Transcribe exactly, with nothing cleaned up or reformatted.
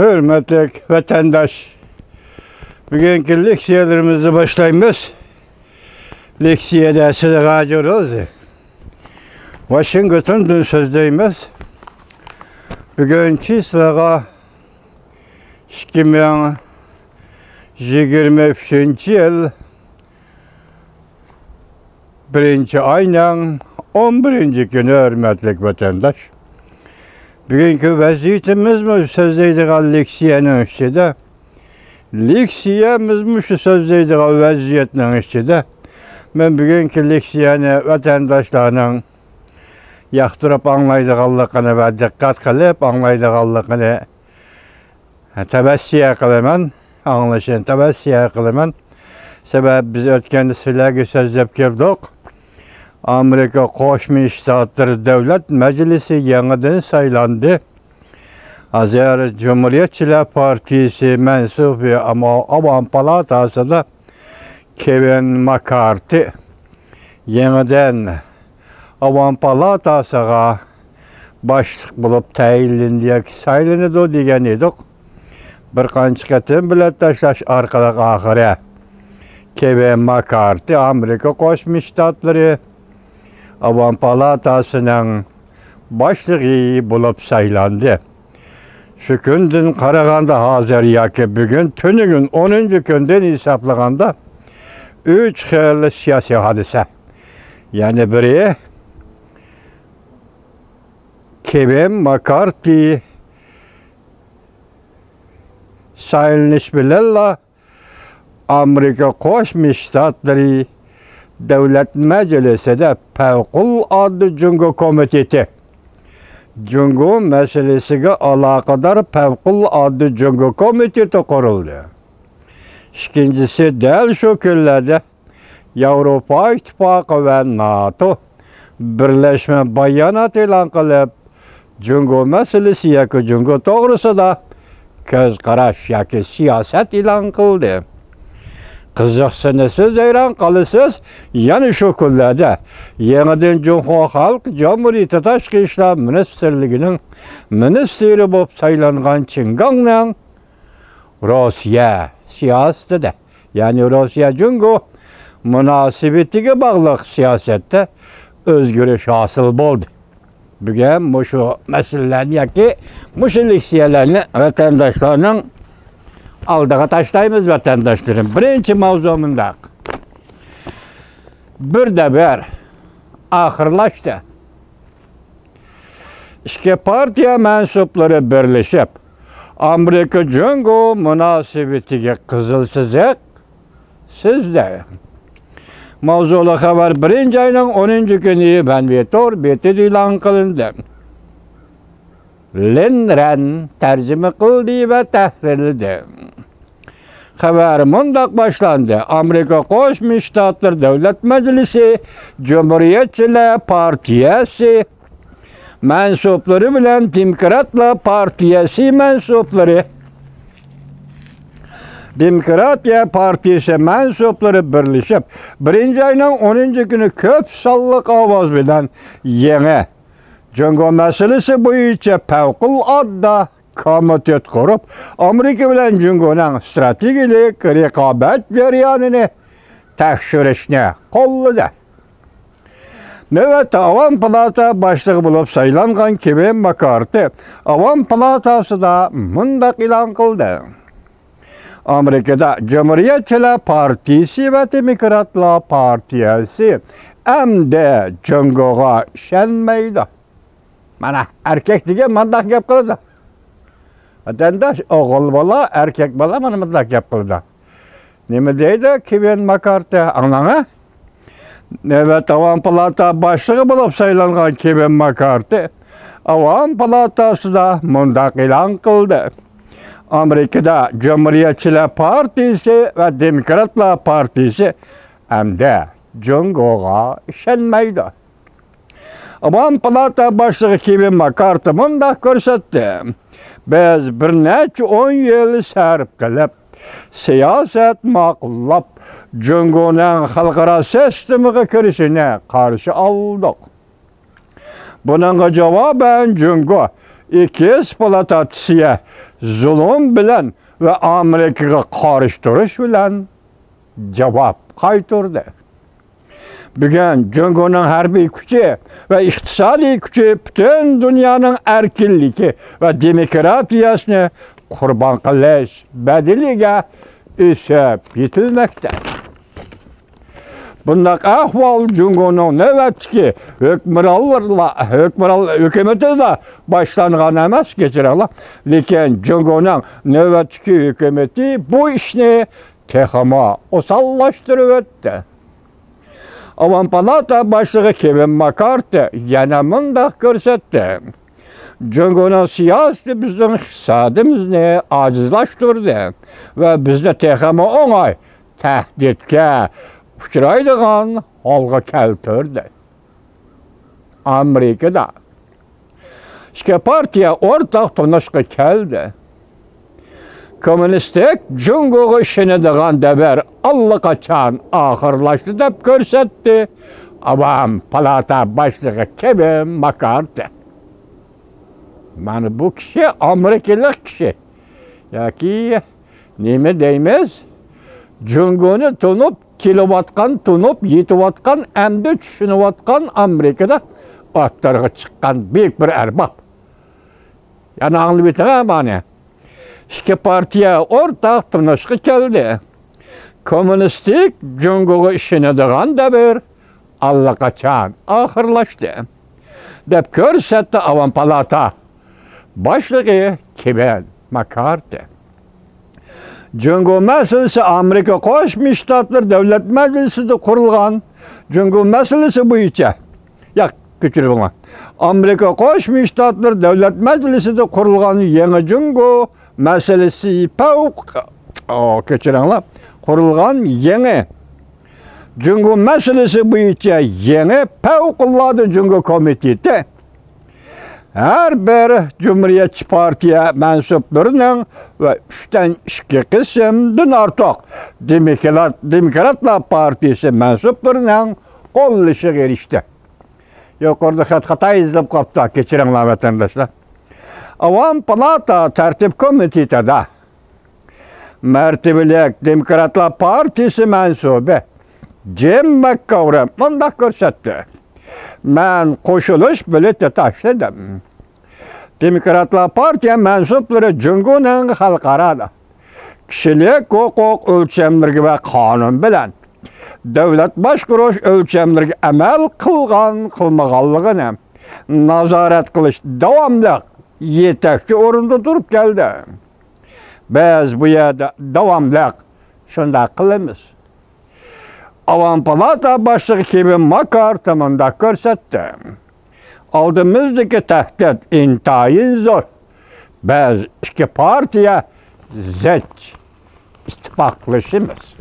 ھۆرمەتلىك ۋەتەنداش، بۈگۈنكى لېكسىيەلىرىمىزنى باشلايمىز. لېكسىيەدە سىلىغا جۇروز ۋاشىنگتوندىن سۆزلەيمىز. بۈگۈن چىسلىغا ئىككى مىڭ يىگىرمە ئۈچىنچى يىل بىرىنچى ئاينىڭ ئون بىرىنچى كۈنى، ھۆرمەتلىك ۋەتەنداش. بۈگۈنكى ۋەزىيىتىمىزمۇ سۆزلەيدىغان لېكسىيەنىڭ ئىچىدە، لېكسىيەمىزمۇ شۇ سۆزلەيدىغان ۋەزىيەتنىڭ ئىچىدە. مەن بۈگۈنكى لېكسىيەنى ۋەتەنداشلارنىڭ ياقتۇرۇپ ئاڭلايدىغانلىقىنى ۋە دىققەت قىلىپ ئاڭلايدىغانلىقىنى تەۋسىيە قىلىمەن، ئاڭلىشىنى تەۋسىيە قىلىمەن. سەۋەب، بىز ئۆتكەندە سىلەرگە سۆزلەپ كەلدۇق. ئامېرىكا قوشما شتاتلىرى دۆلەت مەجلىسى يېڭىدىن سايلاندى. ھازىر جۇمھۇرىيەتچىلەر پارتىيىسى مەنسۇپى ئاما-، ئاۋام پالاتاسىدا كېۋىن ماكارتى يېڭىدىن ئاۋام پالاتاسىغا باشلىق بولۇپ تەيىنلىنىدۇ ياكى سايلىنىدۇ دېگەن ئىدۇق. بىر قانچە قېتىم بېلەت تاشلاش ئارقىلىق ئاخىرى كېۋىن ماكارتى ئامېرىكا قوشما شتاتلىرى ئاۋام پالاتاسىنىڭ باشلىقى بولۇپ سايلاندى. شۇ كۈندىن قارىغاندا، ھازىر ياكى بۈگۈن، تۈنۈگۈن ئونىنچى كۈندىن ھېسابلىغاندا، ئۈچ خىل سىياسىي ھادىسە. يەنى بىرى، كېۋىن ماكارتى سايلىنىش بىلەنلا ئامېرىكا قوشما شتاتلىرى دۆلەت مەجلىسىدە پەۋقۇلئاددە جۇڭگو كومىتېتى، جۇڭگو مەسىلىسىگە ئالاقىدار پەۋقۇلئاددە جۇڭگو كومىتېتى قۇرۇلدى. ئىككىنچىسى، دەل شۇ كۈنلەردە ياۋروپا ئىتتىپاقى ۋە ناتو بىرلەشمە بايانات ئېلان قىلىپ، جۇڭگو مەسىلىسى ياكى جۇڭگو توغرىسىدا كۆز قاراش ياكى سىياسەت ئېلان قىلدى. قىزىقسىنىسىز، ھەيران قالىسىز، يەنە شۇ كۈنلەردە يېڭىدىن جۇڭخۇا خەلق جۇمھۇرىيىتى تاشقى ئىشلار مىنىستىرلىكىنىڭ مىنىستىرى بولۇپ سايلانغان چىن گاڭنىڭ روسىيە سىياسىتىدە، يەنى روسىيە جۇڭگو مۇناسىۋىتىگە باغلىق سىياسەتتە ئۆزگىرىش ھاسىل بولدى. بۈگۈن مۇشۇ مەسىلىلەرنى ياكى مۇشۇ لېكسىيەلەرنى ۋەتەنداشلارنىڭ ئالدىغا تاشلايمىز، ۋەتەنداشلىرىم. بىرىنچى ماۋزۇ مۇنداق. بىر دەۋر ئاخىرلاشتى. ئىككى پارتىيە مەنسۇپلىرى بىرلىشىپ، ئامېرىكا جۇڭگو مۇناسىۋىتىگە قىزىل سىزىق سىزدى. ماۋزۇلۇق خەۋەر بىرىنچى ئاينىڭ ئونىنچى كۈنى ۋەنۋېي تور بېتىدە ئېلان قىلىندى. لىن رەن تەرجىمە قىلدى ۋە تەھرىرلىدى. خەۋەر مۇنداق باشلاندى: ئامېرىكا قوشما شتاتلىرى دۆلەت مەجلىسى، جۇمھۇرىيەتچىلەر پارتىيەسى مەنسۇپلىرى بىلەن دېموكراتلار پارتىيەسى مەنسۇپلىرى، دېموكراتىيە پارتىيىسى مەنسۇپلىرى بىرلىشىپ، بىرىنچى ئاينىڭ ئونىنچى كۈنى كۆپ سانلىق ئاۋاز بىلەن يېڭى جۇڭگو مەسىلىسى بويىچە پەۋقۇلئاددە كومىتېت قۇرۇپ، ئامېرىكا بىلەن جۇڭگونىڭ ئىستراتېگىيەلىك رىقابەت جەريانىنى تەكشۈرۈشنى قوللىدى. نۆۋەتتە ئاۋام پالاتا باشلىقى بولۇپ سايلانغان كېۋىن ماكارتى ئاۋام پالاتاسىدا مۇنداق ئېلان قىلدى: ئامېرىكىدا جۇمھۇرىيەتچىلەر پارتىيىسى ۋە دېموكراتلار پارتىيەسى ئەمدى جۇڭگوغا ئىشەنمەيدۇ. مانا، ئەركەك دېگەن مانداق گەپ قىلىدۇ. ۋەتەنداش، ئوغۇل بالا، ئەركەك بالا مانا مۇنداق گەپ قىلىدۇ. نېمە دەيدۇ كېۋىن ماكارتى؟ ئاڭلاڭا. نۆۋەت ئاۋام پالاتا باشلىقى بولۇپ سايلانغان كېۋىن ماكارتى ئاۋام پالاتاسىدا مۇنداق ئېلان قىلدى: ئامېرىكىدا جۇمھۇرىيەتچىلەر پارتىيىسى ۋە دېموكراتلار پارتىيىسى ئەمدى جۇڭگوغا ئىشەنمەيدۇ. ئاۋام پالاتا باشلىقى كېۋىن ماكارتى مۇنداق كۆرسەتتى: بىز بىر نەچچە ئون يىل سەرپ قىلىپ، سىياسەت ماقۇللاپ، جۇڭگونىڭ خەلقئارا سىستېمىغا كىرىشىنى قارشى ئالدۇق. بۇنىڭغا جاۋابەن جۇڭگو ئېكىس پلاتاتسىيە زۇلۇم بىلەن ۋە ئامېرىكىغا قارشى تۇرۇش بىلەن جاۋاب قايتۇردى. بۈگۈن جۇڭگونىڭ ھەربىي كۈچى ۋە ئىقتىسادىي كۈچى پۈتۈن دۇنيانىڭ ئەركىنلىكى ۋە دېموكراتىيەسىنى قۇربان قىلىش بەدىلىگە ئۆسۈپ يېتىلمەكتە. بۇنداق ئەھۋال جۇڭگونىڭ نۆۋەتتىكى ھۆكمرانلىرىلا، ھۆكمران، ھۆكۈمىتىدە باشلانغان ئەمەس، كەچۈرۈڭلار. لېكىن جۇڭگونىڭ نۆۋەتتىكى ھۆكۈمىتى بۇ ئىشنى تېخىمۇ ئوساللاشتۇرۇۋەتتى. ئاۋام پالاتا باشلىقى كېۋىن ماكارتى يەنە مۇنداق كۆرسەتتى: جۇڭگونىڭ سىياسىتى بىزنىڭ ئىقتىسادىمىزنى ئاجىزلاشتۇردى ۋە بىزنى تېخىمۇ ئوڭاي تەھدىتكە ئۇچرايدىغان ھالغا كەلتۈردى. ئامېرىكىدا ئىككى پارتىيە ئورتاق تونۇشقا كەلدى. كوممۇنىستىك جۇڭگوغا ئىشىنىدىغان دەۋر ئاللىقاچان ئاخىرلاشتى، دەپ كۆرسەتتى ئاۋام پالاتا باشلىقى كېۋىن ماكارتى. مانا بۇ كىشى ئامېرىكىلىق كىشى ياكى نېمە دەيمىز، جۇڭگونى تونۇپ كېلىۋاتقان، تونۇپ يېتىۋاتقان، ئەمدى چۈشىنىۋاتقان ئامېرىكىدا ئوتتۇرىغا چىققان بۈيۈك بىر ئەرباب. يەنە ئاڭلىۋېتىڭ مانا. ئىككى پارتىيە ئورتاق تونۇشقا كەلدى. كوممۇنىستىك جۇڭگوغا ئىشىنىدىغان دەۋر ئاللىقاچان ئاخىرلاشتى، دەپ كۆرسەتتى ئاۋام پالاتا باشلىقى كېۋىن ماكارتى. جۇڭگو مەسىلىسى ئامېرىكا قوشما شتاتلىرى دۆلەت مەجلىسىدە قۇرۇلغان جۇڭگو مەسىلىسى بويىچە، ياق، كەچۈرۈڭلار، ئامېرىكا قوشما شتاتلىرى دۆلەت مەجلىسىدە قۇرۇلغان يېڭى جۇڭگو مەسىلىسى پەۋق-، ئو، كەچۈرۈڭلار، قۇرۇلغان يېڭى جۇڭگو مەسىلىسى بويىچە يېڭى پەۋقۇلئاددە جۇڭگو كومىتېتى ھەر بىر جۇمھۇرىيەتچى پارتىيە مەنسۇپلىرىنىڭ ۋە ئۈچتىن ئىككى قىسىمدىن ئارتۇق دېموكرات-، دېموكراتلار پارتىيىسى مەنسۇپلىرىنىڭ قوللىشىغا ئېرىشتى. يۇقىرىدا خەت خاتا يېزىلىپ قاپتۇ، كەچۈرۈڭلار ۋەتەنداشلار. ئاۋام پالاتا تەرتىپ كومىتېتىدا مەرتىۋىلىك دېموكراتلار پارتىيىسى مەنسۇبى جىم ماككاۋرى مۇنداق كۆرسەتتى: مەن قوشۇلۇش بېلىتى تاشلىدىم. دېموكراتلار پارتىيە مەنسۇپلىرى جۇڭگونىڭ خەلقئارادا كىشىلىك ھوقۇق ئۆلچەملىرىگە ۋە قانۇن بىلەن دۆلەت باشقۇرۇش ئۆلچەملىرىگە ئەمەل قىلغان-قىلمىغانلىقىنى نازارەت قىلىش داۋاملىق يېتەكچى ئورۇندا تۇرۇپ كەلدى. بىز بۇ يەردە داۋاملىق شۇنداق قىلىمىز. ئاۋام پالاتا باشلىقى كېۋىن ماكارتى مۇنداق كۆرسەتتى: ئالدىمىزدىكى تەھدىت ئىنتايىن زور. بىز ئىككى پارتىيە زىچ ئىتتىپاقلىشىمىز.